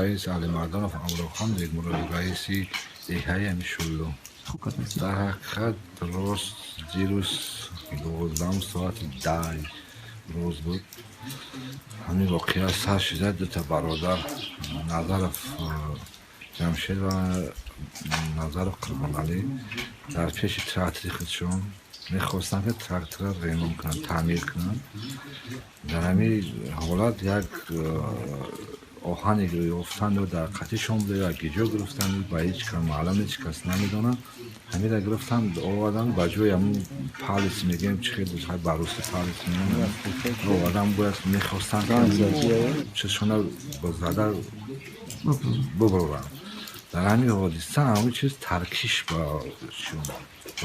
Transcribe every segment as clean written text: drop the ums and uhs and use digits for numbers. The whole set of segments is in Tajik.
Раис Алимарданов Амрохон Бегмуродов, раиси деҳаи ҳами Шуллу. Дар ҳақиқат, рост, дирӯз 12 соати 10 рӯз буд, ҳамин воқеа сар шуда. Дута бародар, Назаров Ҷамшед ва Назаров Қурбоналӣ, дар пеши трактори худшон мехостанд, ки тракторро ремонт кунанд, таъмир кунанд. Дар ҳамин ҳолат як оҳане ёфтанд дар қатишон буда ё гиҷо гирифтанд, ба ҳеҷ кас маълум нест, ҳеҷ кас намедонад. Ҳамира гирифтанд, оварданд ба ҷои ҳамун палец мегӯем, чӣ хел ба русӣ палец мегӯем, овардан бояд, мехостанд, чизшона зада бубаранд. Дар ҳамин ҳодиса ҳамин чиз таркиш ба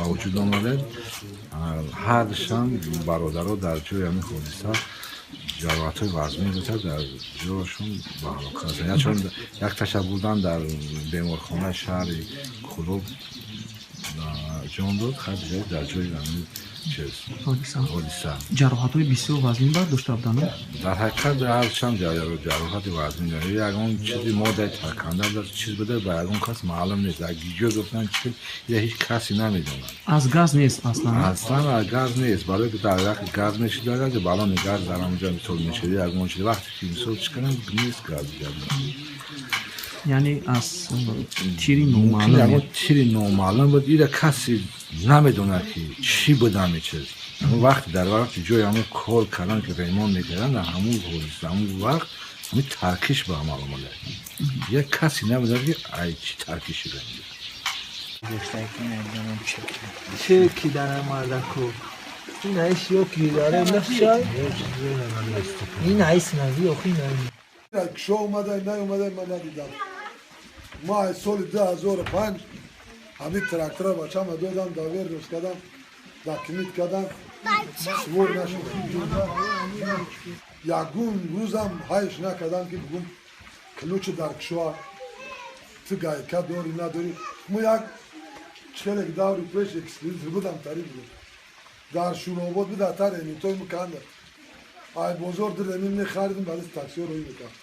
вуҷуд омада. Ҳардушам бародаро дар ҷои ҳамин ҳодиса ҷароҳатҳои вазмин гирифта, дар ҷояшон ба ҳалокат расиданд. Якташа бурдан дар беморхонаи шаҳри Кӯлоб, ҷон дод, дар ҷои ҳамин чиз ҳодиса. Ҷароҳатҳои бисёр вазмин бардошта буданд? Дар ҳақиқат, ҳарчанд ҷароҳати вазмин, ягон чизи моддаи тарканда буда, чиз буда, ба ягон кас маълум нест. Аз гиҷо гуфтан, чи ҳеҷ касе намедонад. Аз газ нест аслан? Аслан аз газ нест, барое ки дар вақти газ мешуд, агар баллони газ дар ҳамонҷо мисол мешуд, ягон чиз вақте ки мисол чӣ кунам, нест газ. Яъне аз тири номаълум? Ягон тири номаълум буд. Ира касе намедонад, ки чӣ буд ҳамин чиз. Ҳамон вақти дар вақти ҷои ҳамон кор кардан, ки ремонт мекарданд, дар ҳамон ҳодиса, ҳамон вақт ҳамин таркиш ба амал омада. Як касе намедонад, ки ай чӣ таркиш шуда. Чӣ ки дар мардаку ин айш ё ки дاره нахшай ин айс нави охи най. Кишо омада, наомада, ман надидам. Ма аз соли 2005 ҳамин трактора бачама додам, доверенность кардам, документ кардам, свор нашуд. Ягон рӯзам ҳайш накардам, ки бигум, ключи дар кишоа, ту гайка дорӣ, надорӣ. Мо як чихелек даври пеш экспедитор будам, тариб буд дар Шуробод, буда тар ремонтой меканда. Ай бозор ду ремин мехаридим, баъд таксио роӣ мекард,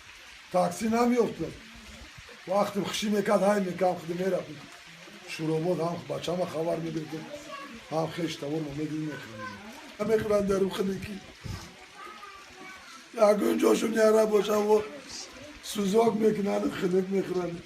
такси намеёфтам. Вақти хушӣ мекард, ҳай мекард, худи мерафтем Шуробод, ҳам бачама хабар мегирифтем, ҳам хеш тавормо мегирим, мехӯрем, мехӯранд дару хунукӣ. Ягон ҷошон яра бошам, сӯзок мекунанд, хунук мехӯранд.